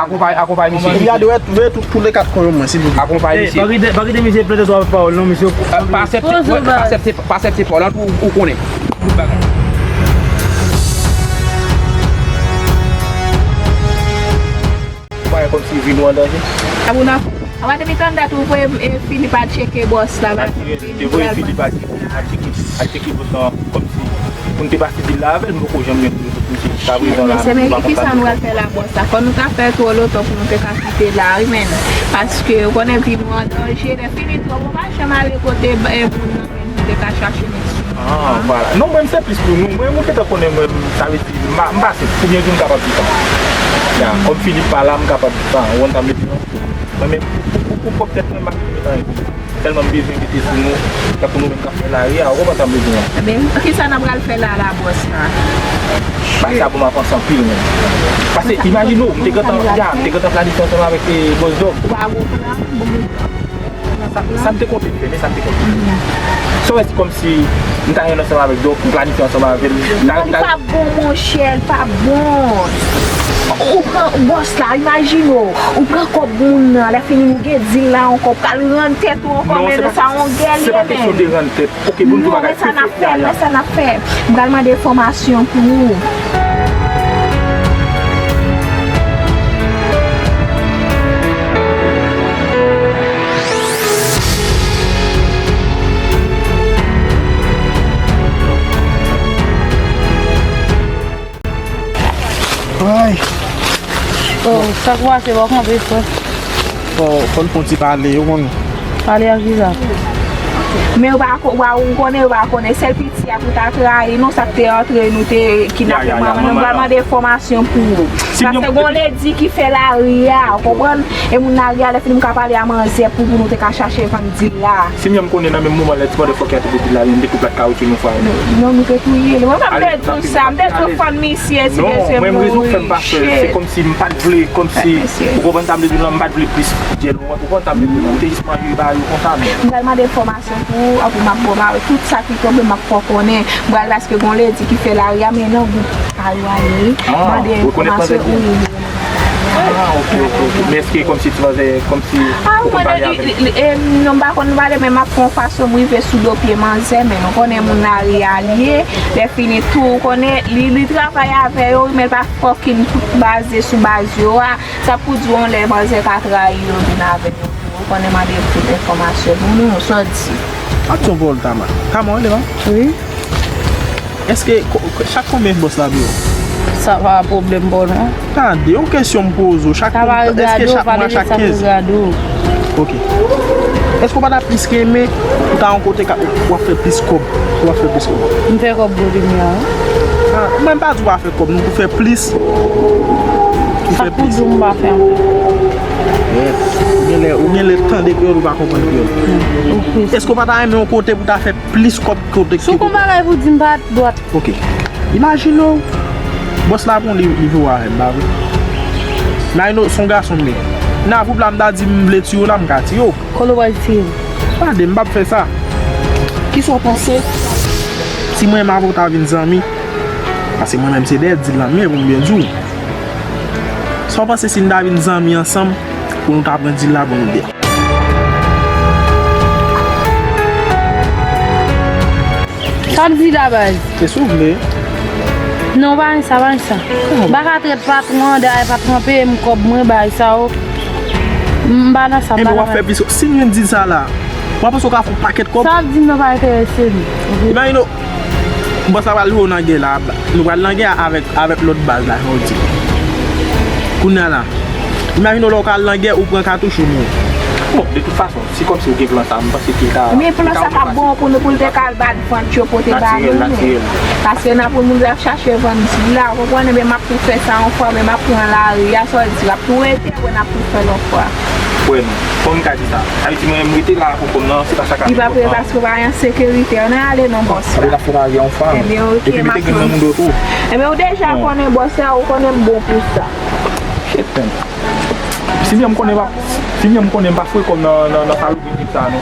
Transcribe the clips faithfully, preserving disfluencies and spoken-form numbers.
Akonpaye, akonpaye misye. Epi gade, wè, wè tout, tout le kat kon yo mwen, silvouplè. Akonpaye misye. Pa kite, pa kite misye plante twa pawòl, non, misye. Pa aksepte, pa aksepte, pa aksepte pawòl an, ou, ou konnen. Tout bagay. Ou pa wè kòmsi vi nou an danje? Abou nan. Apa depi tann dat ou voye, e, Filip al tcheke bòs la. Al tcheke, te voye Filip al tcheke, al tcheke, al tcheke bòs la, kòmsi pou n te pase dil la avè l, m poko janm jwenn retour pou misye jiska prezan la. Mesye, men ki sa nou pral fè la, bòs la? Fò nou ta fè twò lontan pou nou te ka kite la, wi, men. Paske, ou konnen vi nou an danje, lè fini twò, ou pa janm ale kote, e, moun nan. Te ka chache nèg sou mwen. Ah, vwala. Non, mwen, se plis pou nou. Mwen, ou gentan konnen mwen, sa vle di, m pa, m pase, oubyen di m kapab di sa. Ya, kòm Filip pa la, m kapab di sa. Ou konn sa m vle di, non? Mwen menm, pou, pou, pou pwòp tèt mwen, m pa vle met anyen pou mwen. Tèlman m bezwen mete sou nou, tankou nou menm k ap fè lari a, ou konprann sa m vle di, non? Ebyen, kisa n ap pral fè la, la, bòs la? Bagay sa bon, m ap panse anpil, menm. Paske, imajine w, m te gentan, ya, m te gentan planifye ansanm avèk, e, bòs Dòm. Ou pa gon plan? Bon. Sa, sa m te konte fè, men sa m te konte fè. Sa w wè, se kòmsi m ta jwenn ansanm avèk Dòk, m planifye ansanm avè l. Li pa bon, monchè, li pa bon. Ou pran bòs la, imajine w, ou pran kòb moun nan, lè fini nou gen dil la ankò, ou pral rann tèt ou ankò, men sa yon gè li ye, men. Non, se pa kesyon de rann tèt. Ok, pou n tou bagay. Non, men sa n ap fè, men sa n ap fè. M pral mande enfòmasyon pou ou. Ay. Oh, sa k pase, w ap kanpe, frè? Fò, fò n fè yon ti pale, ou konn. Pale ak kisa? Men yo pa ko-, wa, ou konnen yo pa konnen. Sèl piti a pou ta trayi nou, sa k te antre nou, te kidnape manman nou. M pral mande enfòmasyon pou ou. Paske gon ledi ki fè lari a, ou konprann? E moun lari a, lè fini m ka pale a manzè pou, pou nou te ka chache vann dil la. Si m konnen nan menm moman lè ti motherfucker a te pedi la, li te kou plat kawotchou nan fwa. Non, nou te touye li. Mwen menm m te di w sa, m te di w fann misye si bezwen mouri. Non, mwen, rezon k fè m pa fè l, se kòmsi m pa t vle, kòmsi, ou konprann sa m vle di w lan, m pa t vle plis dyèl, ou konprann sa m vle di w lan, m te jis manje ba yo konsa, men. M pral mande enfòmasyon pou ou, apre m ap ba w tout sa ki tonbe, m ap fè w konnen. M pral paske gon ledi ki fè lari a, men nan gwoup pa yo ale, mande enfòmasyon, wi. Ah, ok, ok, ok. Men èske kòmsi ti manzè, kòmsi ou konn pale avè l? Ah, ou konnen, li, li, e, non, m pa konn pale, men m ap fè yon fason m rive sou do pye manzè, men nou konnen moun lari a li ye. Lè fini tou, ou konnen, li, li travay avè yo, wi, men l pa fucking tout baze sou baz yo a. Sa pou di w, yon lè manzè ka trayi yo vin avè yo tou. Ou konnen mande tout enfòmasyon pou nou, sa w di. Aksyon pawòl Tama. Tama, w rele m? Wi. Èske ko-, ko-, chak konbyen bòs la ap yo? Sa pa pwoblèm pa w non. Tande, yon kesyon m poze w, chak mwa, èske chak mwa, chak kenz? Sa pa regade w, pale de sa k regade w. Ok. Èske w pa ta plis renmen pou ta yon kote ka, w ap fè plis kòb, w ap fè plis kòb? M fè kòb gwo kounye a, wi. Ah, mwen m pa di w pa fè kòb, nou pou fè plis. Ou fè plis. Sa k pou di w m pa fè ankò? Yeah. Ou genlè, ou genlè tande kreyòl, ou pa konprann kreyòl. Hmm, ok. Èske w pa ta renmen yon kote pou ta fè plis kòb kote ki... Si w gon bagay pou di m, pa dwat. Ok. Imajine w, bòs la pran li, li voye avè m, pa vre? Imajine w, se yon gason m ye. Nan gwoup la, m ta di m vle tiye w la, m ka tiye w. Kote w pral tiye m? Tande, m p ap fè sa. Kisa w panse si mwen menm avè w ta vin zanmi? Paske mwen menm se dèyè dil la m ye, pou m byen di w. Sa w panse si n ta vin zanmi ansanm pou nou ta pran dil la pou nou de? Sa w ap di la, baz? Se si w vle. Non, pa gen sa, pa gen sa. M pa ka trèt patwon an, dayè patwon an peye m kòb mwen, bagay sa yo. M pa nan sa, m pa nan sa. Ebyen, w ap fè plis. Si m vin di sa la, w ap panse w ka fè yon pakèt kòb? Sa w ap di m nan pa enterese m. Imajine w, bòs la pral lwe w nan gè la, nou pral nan gè avèk, avèk lòt baz la, jan w di. Kounye a la, imajine w lè w ka al nan gè, ou pran katouch, ou mouri. Bon, de tout fason, si kòmsi w gen plan sa, m panse ke l ka... Men plan sa t ap bon pou nou, pou l te ka al bat vant yo pote ba nou, men. Paske nan pou moun ap chache vann dil la, ou konprann, men m ap tou fè sa yon fwa, men m ap pran lari a, sa w di, l ap tou rete, wè n ap tou fè l yon fwa. Wè non, kòman m ka di sa? Sa vle di mwen menm rete la pou kòm nan, se pa sa k ap enpòtan. Li pa prè paske w pa gen sekirite, ann ale non bòs la. N ap fè lari a yon fwa. Ebyen, ok, m ap pran. Ebyen, ou deja konnen bòs la, ou konnen m bon pou sa. Shit, man. Si byen m konnen pa. Fini an, m konnen m pa foure kò m nan, nan, nan salopri sa non.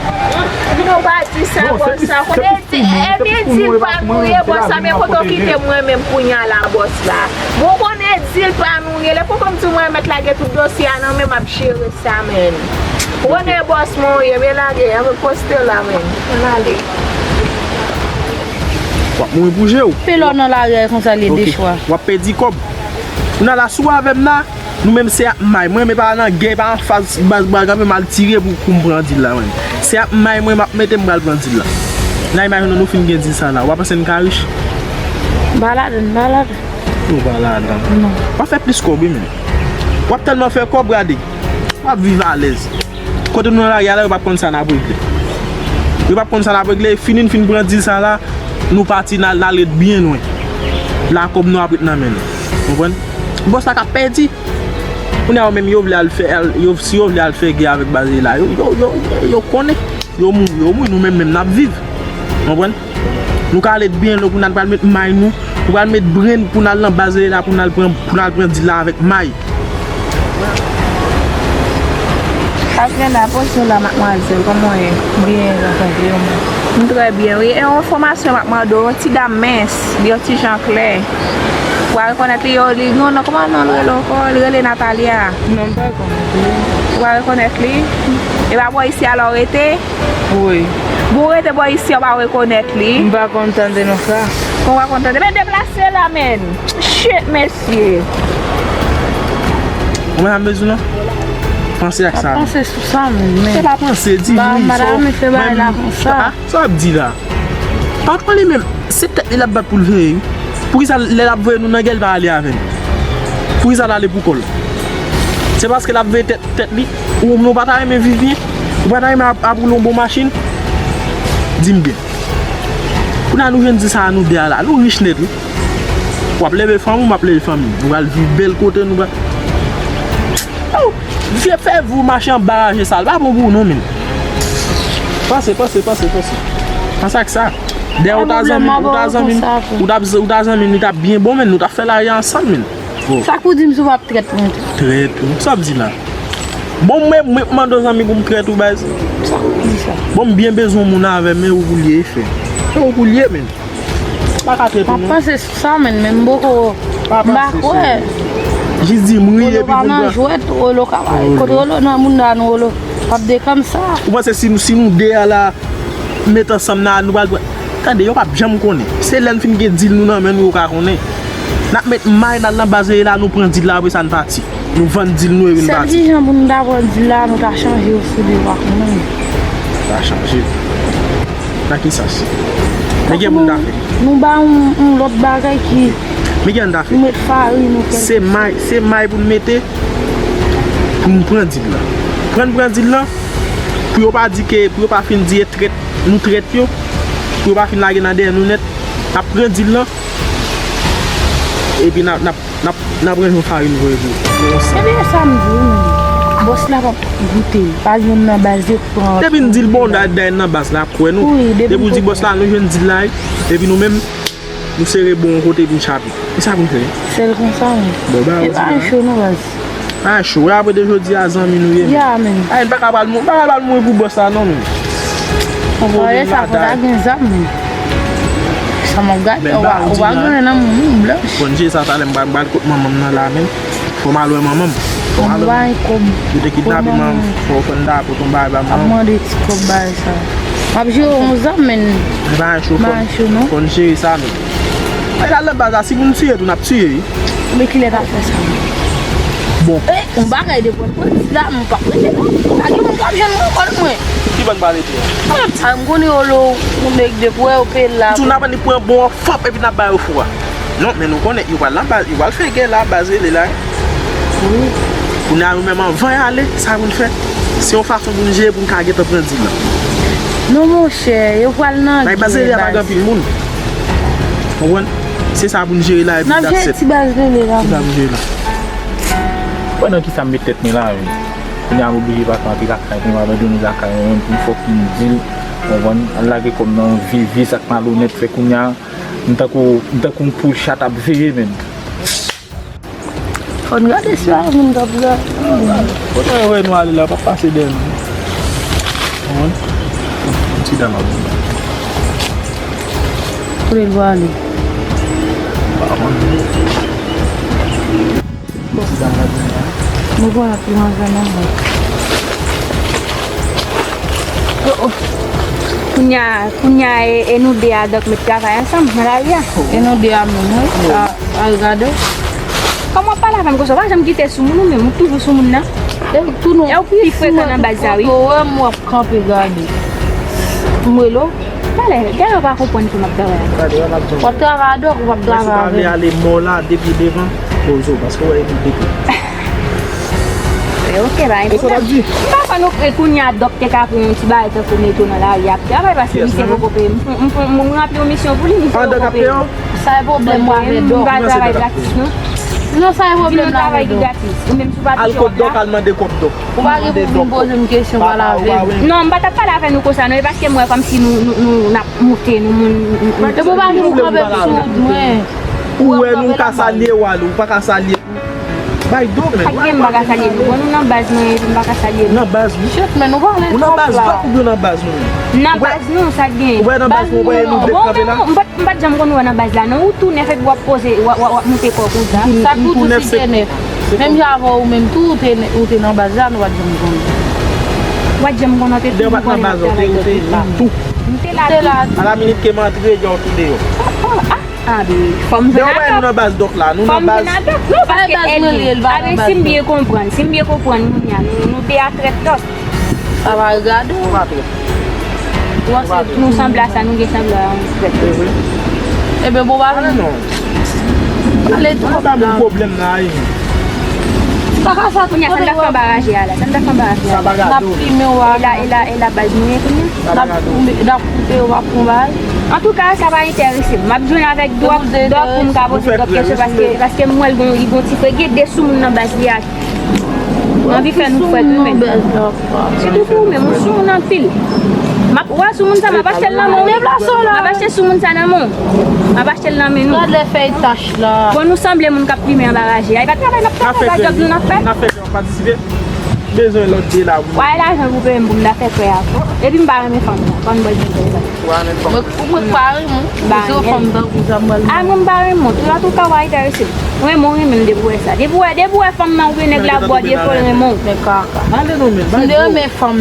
Nou pa di sa, bòs la. Kote di, ebyen di l pa nou ye, bòs la, men kote w kite mwen menm kounye a la, bòs la. Bon, konnen di l pa nou ye, lè kote m di mwen mèt lage tout dosye a nan men m ap jere sa, menn. Konnen bòs mwen ye, men lage, ann poste la, menn. Ann ale. W ap mouri pou je w. Fè lè w nan lari a konsa, li dechwa. W ap pèdi kòb. Ou nan la sou avè m la, nou menm se ap may. Mwen, men pa nan gè, pa an faz, baz, baz, kanpe m al tire pou, pou m pran dil la, mwen. Se ap may, mwen, m ap mete m pral pran dil la. Nan imajine nou fin gen dil sa la. W ap panse n ka rich? Ba ladan, ba ladan. Ou ba ladan. Non. W ap fè plis kòb, wi, men. W ap tèlman fè kòb, gade. W ap viv alèz. Kote nou nan lari a la, yo p ap konn sa n ap regle. Yo p ap konn sa n ap regle, fini n fin pran dil sa la, nou pati n al, n al ret byen lwen. La kòb nou ap ret nan men nou. Konprann? Bòs la k ap pèdi. Kounye a yo menm yo vle al fè, al, yo, si yo vle al fè gè avèk baz la, yo, yo, yo, yo konnen. Yo mouri, yo mouri, nou menm menm n ap viv. Konprann? Nou ka ale byen lwen pou n al pral met may nou, nou pral met brenn pou n al nan baz la pou n al pran, pou n al pran dil la avèk may. Katrina, poze w la, madmwazèl, kòman w ye? Byen, jan sante w, mwen. M trè byen, wi. E yon enfòmasyon m ap mande w, yon ti dam mens, li yon ti jan klè. Ou a rekonèt li, yo, li gen yon non, kòman non l rele ankò? Li rele Natalia. Non, m pa rekonèt li. Ou a rekonèt li? E pa bò isi a la w rete? Wi. Bon, rete bò isi, w pa rekonèt li. M pa konn tande non sa. Ou pa konn tande? Men deplase la, menn. Shit, mesye. Ou mwen ap bezwen non? Panse ak sa. Panse sou sa, menn, men. Se pa panse, di wi. Madam, se bagay la konsa. Sa w ap di la? Patwon li menm, se tèt li l ap bat pou l veye, wi. Poukisa lè l ap voye nou nan gè, l pa ale avè n? Poukisa l ale pou kò l? Se paske l ap veye tèt, tèt li? Ou, nou pa ta renmen viv byen? Ou pa ta renmen ap, ap woule yon bon machin? Di m byen. Kounye a nou jwenn di sa a nou de a la. Nou rich nèt, wi. W ap leve fanmi w, m ap leve fanmi m. Nou pral viv bèl kote, nou pral. Oh, vye fè vou mache anba raje sal. Pa bon pou ou non, menn. Panse, panse, panse, panse. Panse ak sa. Dèyè ou ta zanmi, ou ta zanmi, ou ta, ou ta zanmi, nou t ap byen bon, menn. Nou t ap fè lari ansanm, menn. Oh. Sa k pou di m si w p ap trèt mwen tou? Trèt ou? Sa w ap di la? Bon, mwen, mwen, mwen mande w zanmi pou m trèt ou, baz. Sa k pou di sa? Bon, m byen bezwen moun avè m, men ou pou l ye, frè. Se ou pou l ye, menn. M pa ka trete w non. M ap panse sou sa, menn, men m poko, m pa kwè. Jis di m ri epi pou m pran. Olo pa nan jwèt, Olo ka bay. Kote Olo nan moun nan, Olo p ap de kòm sa. Ou panse si nou, si nou de a la, met ansanm nan, nou pral pran. Tande, yo p ap janm konnen. Se lè n fin gen dil nou nan men nou, yo ka konnen. N ap met may, n al nan baz la, nou pran dil la, apre sa n pati. Nou vann dil nou epi n pati. Sèl kijan pou nou ta pran dil la, nou ta chanje yo sou de pa konnen. Ta chanje. Nan ki sans? Men gen moun ta fè. Nou ba yon, yon lòt bagay ki. Men gen moun ta fè. Nou met farin, nou fè. Se may, se may pou nou mete pou nou pran dil la. Pran, pran dil la, pou yo pa di ke, pou yo pa fin di e trèt, nou trèt yo, pou yo pa fin lage nan dèyè nou nèt, n ap pran dil la, epi n ap, n ap N ap, n ap range yon farin voye pou ou. Ebyen, sa m di w, menm. Bòs la p ap goute l. Pa gen youn nan baz yo k pran. Depi n di l bon, day, day nan baz la ap kwè nou. Wi, depi l di bòs la, nou jwenn dil la, epi nou menm, nou sere bon yon kote epi n chape. E sa pou n fè? Sèl konsa, menm. Bon, ba, e pa yon cho, non, baz. Pa cho, apre de jodi a, zanmi nou ye, menm. Ya, menm. Ay, n pa ka pral mou-, pa ka pral mouri pou bòs la, non, menm. Anyen sa, fò ta gen zam, menm. Sa m ap gade, ou pa, ou pa gen nan moun blanch. Bon, je sa talè m pral, m pral kot manman m nan la, menm. Fò m al wè manman m. Fò m al wè manman m. Yo te kidnape manman m. Fò, fò n ta pot yon bagay ba manman m. Ap mande ti kòb bagay sa. M ap jere yon zam, menm. M pa cho, fò n jere sa, menm. Ay, la, la, baz la, si pou n tiye tou, n ap tiye, wi. Men kilè n ap fè sa, menm? Bon. Yon bagay de pwen pwen la, m p ap rete la. Pa gen moun k ap jwenn mwen, kòl mwen. Ki bò n pral rete a? Sa m konnen yo lo, yon nèg de pwè yo peye l la. Tou n ap annik pran bon fòp epi n ap ba yo fou a. Non, men nou konnen, yo pral nan baz, yo pral fè gè la, baz rele la. Wi. Kounye a nou menm anvan y ale, sa pou n fè? Se yon fason pou n jere pou n ka gentan pran dil la. Non, monchè, yo pral nan gè, baz. Bay baz rele a pa gen anpil moun. Konprann? Se sa pou n jere la epi that's it. N ap jere ti baz rele la. Se sa pou n jere la. Wè nan kisa m met tèt mwen la, wi. Kounye a m oblije pase antre lakay mwen, m abandone lakay mwen, pou m fòk m di l, konprann, al lage kò m nan yon vye vi, sa k malonèt, fè kounye a, m tankou, m tankou yon poul chat ap veye, menm. Fò n gade si pa moun k ap gade. Kote w wè nou ale la, pa pase dèyè nou. Konprann? Yon ti dam ap vini. Kote l pral ale? Pa konn. Yon ti dam ap vini la. Nou pral ap manje nan mwen. Oh, oh. Kounye a, kounye a, e, e nou de a, Dòk, met travay ansanm nan lari a. E nou de a menm, wi. A, a, gade. Kòman w ap pale avè m konsa? W pa janm kite sou moun ou menm, ou toujou sou moun nan. E tou non. E ou pi frekan nan baz la, wi. Ou wè m w ap kanpe gade. M rele w. Talè, dayè w pa konprann ke m ap travay a. W ap travay a Dòk, ou p ap travay avè m. Mwen si pa vle ale mò la depi devan, poze w, paske w wè e nou depi. Eh, ok, ba, enpòtan. M pa konn, eh, kounye a Dòk te ka pran yon ti bagay tankou mete w nan lari ap travay, paske misye poko peye m. M, m, m, m ranpli yon misyon pou li, misye poko peye m. Sa e pwoblèm mwen avè Dòk. M pa travay gratis, non. Non, sa e pwoblèm mwen avè Dòk. Ou menm si w pa touche w ap la. Al kot Dòk, al mande kòb Dòk. Ou pa gen pou vin poze m kesyon, pale avè m. Non, m pa t ap pale avè nou konsa, non, e paske m wè kòmsi nou, nou, nou, n ap moute, nou moun. Epi w pa gen pou kanpe sou wout mwen. Ou wè nou ka salye w ale, ou pa ka salye. Bay do, men. Sa k gen m pa ka salye nou? Bon, nou nan baz mwen, epi m pa ka salye nou. Nan baz, wi. Shit, men nou pale twòp la. Ou nan baz Dòk oubyen nan baz nou menm? Nan baz nou, sa k gen? Ou wè nan baz nou, ou wè nou de kanpe la? Bon, men m pa t, m pa t janm konn wè w nan baz la, non. Ou tou nèf epi w ap poze, w ap, w ap, w ap moute kò konsa. Sa tou tou si te nèf. Menm jan avè w menm tou, ou te, ou te nan baz la, nou pa t janm konnen. Ou pa t janm konnen, ou te toujou konnen n ap travay Dòk. Ou te la tou. M te la tou. A la minit ke m antre, deja w tou deyò. Oh, oh, ah. Ah, ben, fò m jwenn a Dòk. Lè w wè nou nan baz Dòk la, nou nan baz. Fò m jwenn a Dòk. Non, paske Edlin, a, ben, si m byen konprann, si m byen konprann kounye a, nou, nou de a trèt Dòk. Sa va regade w. Ou pa trèt. Ou pa trèt. Nou sanble a sa, nou gen sanble a yon trèt. Se vre. Ebyen, bon, pa vin. Ale tou. Sa pa bon pwoblèm nan, ayi. Sa ka sa tou. Kounye a, sa n ta fè anba raje a la? Sa n ta fè anba raje a la? N ap plimen w a. E la, e la, e la baz nou ye kounye a? N ap koupe, n ap koupe, w ap pran bagay. Antouka, sa pa enterese m. M ap jwenn avèk Dòk, Dòk pou m ka poze Dòk kesyon, paske, paske m wè l gon, li gon ti frè, gen de soumoun nan baz li a. M anvi fè nou frè tou, men. Sitou pou ou menm, ou soumoun anpil. M ap, w wè soumoun sa, m ap achte l nan men w. M ap achte soumoun sa nan men w. M ap achte l nan men nou. Gad lè fèy tach la. Bon, nou sanble moun k ap plimen anba raje a. E pa travay n ap travay, pa djòb nou n ap fè. N ap fè, n ap fè, n ap patisipe. Bezwen lòt de la, wi. Wa e lajan pou peye m pou m ta fè frè a. Epi m pa renmen fanm nan. Fanm bòl mwen fè sa. Ou pa renmen fanm? Mwen, mwen pa renmen. Ou se yon fanm tankou sa, m pral renmen. A, mwen m pa renmen. Tou, antouka, w pa enterese m. Mwen, mwen renmen m depi w wè sa. Depi w wè, depi w wè fanm nan oubyen nèg la bò, depi w renmen w. Men kaka. Ale non, men, bay do. M te renmen fanm,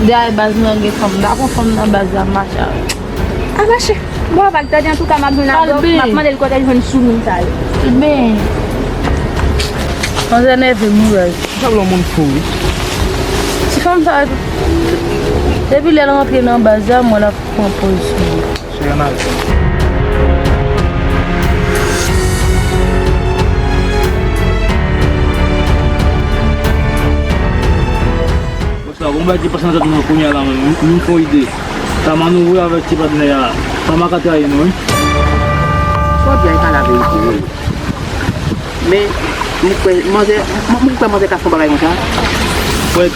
de a baz mwen gen fanm. M ta pran fanm nan baz la, m mache avè l. A mache. Bon, Val, tande, antouka, m ap jwenn a Dòk, m ap mande l kote l jwenn soumoun sa yo. Ebyen, manzè nève m wi. Sa vle yon moun fou, wi. Ti fanm sa, depi lè l rantre nan baz la, m wè l ap pran pòz sou mwen. Cheri, ann ale. Sa, gon bagay ki pase nan tèt mwen kounye a la, menm, m, m fè yon ide. Tama nou vre avèk ti patnè a. Tama ka trayi nou, wi. Fò byen ka laverite, wi. Men, m kwè, manzè, m, m kwè manzè ka fè yon bagay konsa. Frè,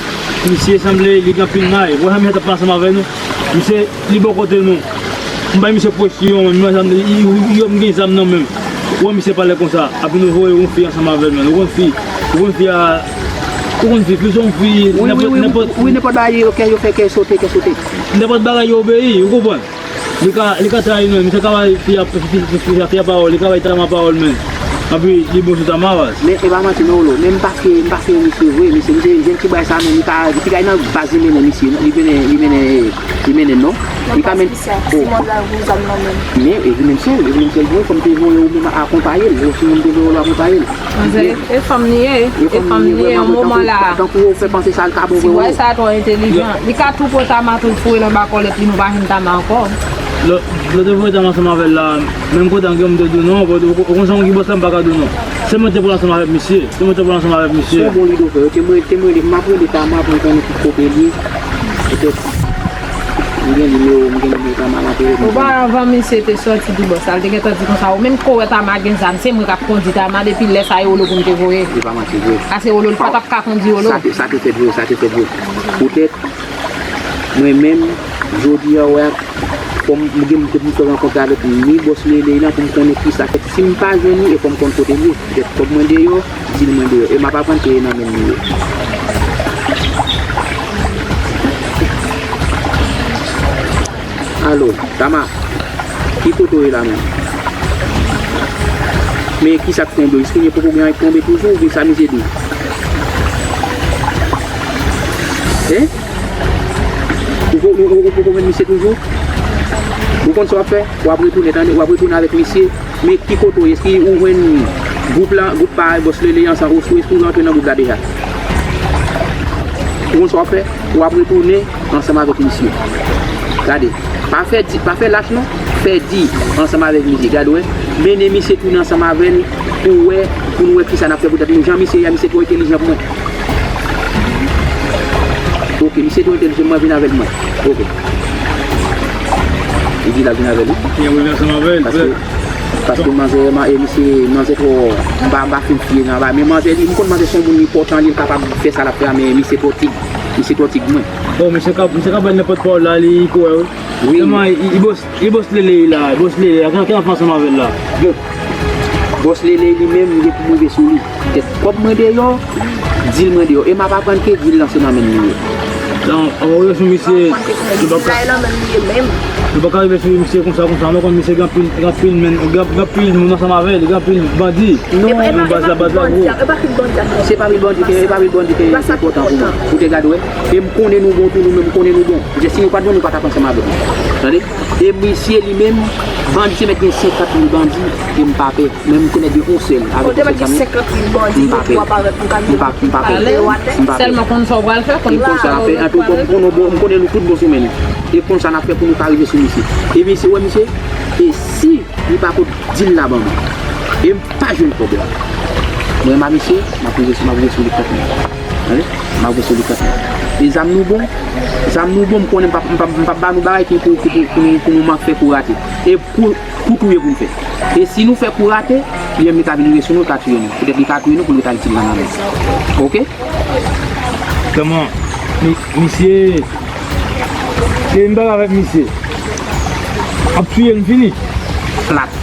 misye sanble, li gen anpil may. Ou wè jan misye t ap pale ansanm avè nou? Misye, li bò kote nou. M bay misye presyon, men, men, li, li, li, m gen zam nan men m. Ou wè misye pale konsa, apre nou voye yon fi ansanm avè l, men. Ou konn fi, ou konn fi a, ou konn fi, fi se yon fi, wi, wi, nenpòt, wi, nenpòt. Wi, nenpòt bagay, yo kè, yo fè kè sote, kè sote. Nenpòt bagay yo obeyi, ou konprann? Li ka, li ka trayi nou, misye ka bay fi a, fi, fi, fi, fi a pawòl, li ka bay Tama pawòl, men. Anpi, li bon sou Tama, baz. Men, e pa manti, non, Wolo. Men m pa fè, m pa fè misye vre, misye, misye, jèn ti bway sa, men li ka, li ka nan baz li mennen misye, li mennen, li mennen, li mennen, non. Li ka mennen. Ti manzè ak gwo zam nan men. Men, e li menm sèl, e li menm sèl vre, fò m te voye ou menm akonpaye l, ou si moun te voye ou akonpaye l. Manzè, e fanm li ye, e fanm li ye, yon moman la. Tankou ou fè panse sa, l ka bon vre. Ti bway sa twò entelijan. Li ka tou pran Tama tou foure l anba kòlèt li, nou pa jwenn Tama ankò. Lè, lè te voye Tama ansanm avè l la, menm kote an gen moun te di w non, ou, ou, ou konn sa moun ki bòs la, m pa ka di w non. Se mwen te pran ansanm avèk misye, se mwen te pran ansanm avèk misye. Se yon bon lide w fè, yo te mwen, te mwen, m ap rele Tama pou m konnen ki kote l ye. Petèt, m gen nimewo, m gen nimewo Tama, m ap rele. Oparavan, misye te sòti pi bòs la, l te gentan di konsa, ou menm ko wè Tama gen zam, se mwen k ap kondi Tama depi lè sa e Wolo pou m te voye. Se pa manti vre. Ase Wolo, l pa t ap ka kondi Wolo. Sa te, sa te fèt vre, sa te fèt vre. Poutèt, mwen menm, jodi a, wè, Fò m gen pou m fè rankontre avèk ni bòs Lele lan pou m konnen kisa fèt. Si m pa jwenn li, e fò m konn kote l ye. Petèt kòb mwen deyò, dil mwen deyò. E m ap aprann ke e nan men l li ye. Alo, Tama, ki kote w ye la menm? Men kisa k tonbe? Èske poko gen anyen k tonbe toujou oubyen sa misye di? Hein? Ou, ou, ou, ou poko jwenn misye toujou? Ou konn sa w ap fè? W ap retounen, tande, w ap retounen avèk misye. Men ki kote w ye? Èske ou jwenn gwoup la, gwoup pa bòs Lele ansanm, ou, ou, èske ou rantre nan gwoup la deja? Ou konn sa w ap fè? W ap retounen ansanm avèk misye. Gade, pa fè di, pa fè lach non, fè di ansanm avèk misye. Gade, wè, mennen misye tounen ansanm avè l pou wè, pou nou wè kisa n ap fè pou tèt nou. Jan misye ye a, misye twò entèlijan pou mwen. Ok, misye twò entèlijan, mwen vin avè l mwen. Ok. Li di l ap vin avè l wi. Li ap vin ansanm avè l, paske, paske manzè, man, e misye, manzè twò, m pa, m pa fin fye nan bagay. Men manzè li, m konn manzè se yon moun enpòtan, li kapab fè sa l ap fè a, men misye twò tig. Misye twò tig mwen. Bon, misye ka, misye ka bay nenpòt pawòl la, li, li kouwè wi. Wi. Sèlman, li, li bòs, li bòs Lele la, bòs Lele la, ki, ki ansanm avè l la? Bon. Bòs Lele li menm, m gen pou m rive sou li. Petèt kòb mwen deyò, dil mwen deyò. E m ap aprann ke dil lan se nan men l li ye. Donk, ann rive sou misye, nou pa ka, nou pa ka rive sou misye konsa, konsa. Nou konn misye gen anpil, gen anpil men, gen, gen anpil moun ansanm avè l, gen anpil bandi. Non. Nan baz la, baz la gwo. Se pa pil bandi ke, e pa pil bandi ke enpòtan pou mwen. Ou te gade, wè. E m konnen nou bon tou, nou menm m konnen nou bon. Paske si nou pa t bon, nou pa t ap ansanm avè nou. Tande? E misye li menm, bandi se mèt gen senkant mil bandi, e m pa pè. Men m konnen gen yon sèl, avèk yon sèl zanmi. M pa pè. M pa, m pa pè. M pa pè. Sèlman konn sa w pral fè, konn sa w pral fè. E konn sa n ap fè, antouka, m konnen, bon, m konnen nou tout bon sou men nou. E konn sa n ap fè pou nou ka rive sou misye. E misye, wè misye, e si li pa pot dil la ban mwen, e m pa jwenn kòb la, mwen, m a misye, m ap rive sou, m ap rive sou li kòb mwen. Tande? M ap rive sou li kòb mwen. E zam nou bon, zam nou bon, m konnen m p ap, m p ap, m p ap ba nou bagay ki pou, ki pou, pou nou, pou nou mank fè kou rate. E kou, kou touye pou n fè. E si nou fè kou rate, li menm li ka vin rive sou nou, li ka touye nou. Poutèt li ka touye nou pou l ret ak dil lan nan men. Ok? Kòman? Mi-, misye, e m pa avèk misye. Ap touye n fini. Plat.